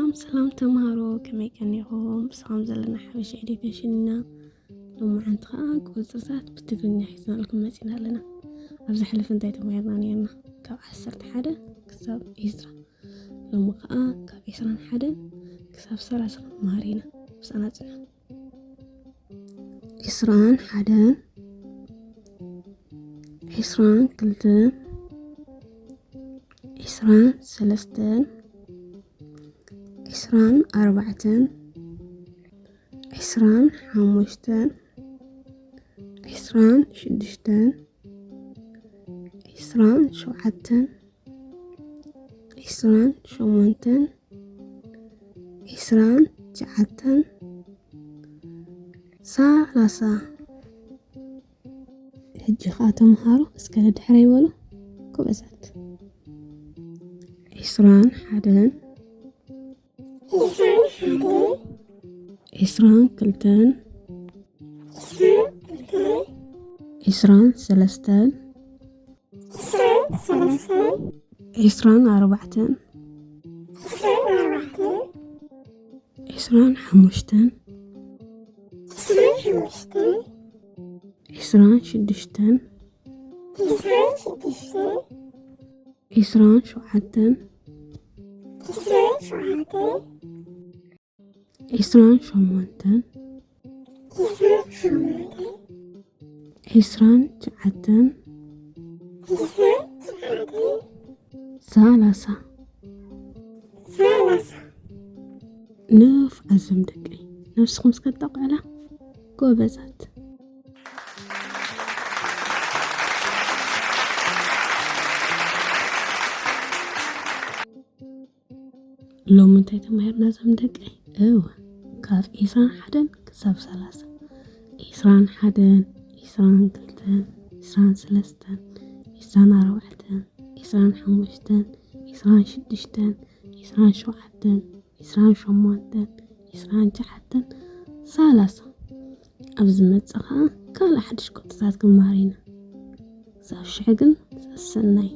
ሰላም ሰላም ተምሃሮ፣ ከመይ ቀኒኹም? ብሰላም ዘለና ሓበሻ ኤዱኬሽን ኢና። ሎማዓንቲ ኸዓ ቁፅርታት ብትግርኛ ሒዝናልኩም መፂና ኣለና። ኣብ ዝሓለፈ እንታይ ተማሂርና ነርና? ካብ ዓሰርተ ሓደ ክሳብ ዕስራ። ሎሚ ኸዓ ካብ ዕስራን ሓደን ክሳብ ሰላሳ ክንመሃር ኢና። ምሳና ፅንሑ። ዕስራን ሓደን፣ ዕስራን ክልተን፣ ዕስራን ሰለስተን፣ ዕስራን ኣርባዕተን፣ ዕስራን ሓሙሽተን፣ ዕስራን ሽዱሽተን፣ ዕስራን ሸውዓተን፣ ዕስራን ሸሞንተን፣ ዕስራን ትሽዓተን፣ ሰላሳ። ሕጂ ኸዓ ተምሃሮ እስከ ደድሕረይ በሉ። ጎበዛት። ዕስራን ሓደን፣ ዕስራን ሓደን፣ ዕስራን ክልተን፣ ዕስራን ክልተን፣ ዕስራን ሰለስተን፣ ዕስራን ሰለስተን፣ ዕስራን ኣርባዕተን፣ ዕስራን ኣርባዕተን፣ ዕስራን ሓሙሽተን፣ ዕስራን ሓሙሽተን፣ ዕስራን ሽዱሽተን፣ ዕስራን ሽዱሽተን፣ ዕስራን ሸውዓተን፣ ዕስራን ሸውዓተን፣ ዕስራን ሸሞንተን፣ ዕስራን ሸሞንተን፣ ዕስራን ትሽዓተን፣ ዕስራን ትሽዓተን፣ ሰላሳ። ሰላሳ። ንፉዓት ዞም ደቀይ፣ ነብስኹም እስከ ተጣቕዑላ። ጎበዛት። ሎሚ እንታይ ተማሂርና ዞም ደቀይ? እወ፣ ካብ ዕስራን ሓደን ክሳብ ሰላሳ። ዕስራን ሓደን፣ ዕስራን ክልተን፣ ዕስራን ሰለስተን፣ ዕስራን ኣርባዕተን፣ ዕስራን ሓሙሽተን፣ ዕስራን ሽዱሽተን፣ ዕስራን ሸውዓተን፣ ዕስራን ሸሞንተን፣ ዕስራን ትሽዓተን፣ ሰላሳ። ኣብ ዝመጽእ ኸዓ ካልእ ሓድሽ ቅርጽታት ክንመሃር ኢና። ክሳብ ሽሕ ግን ሰሰናይ።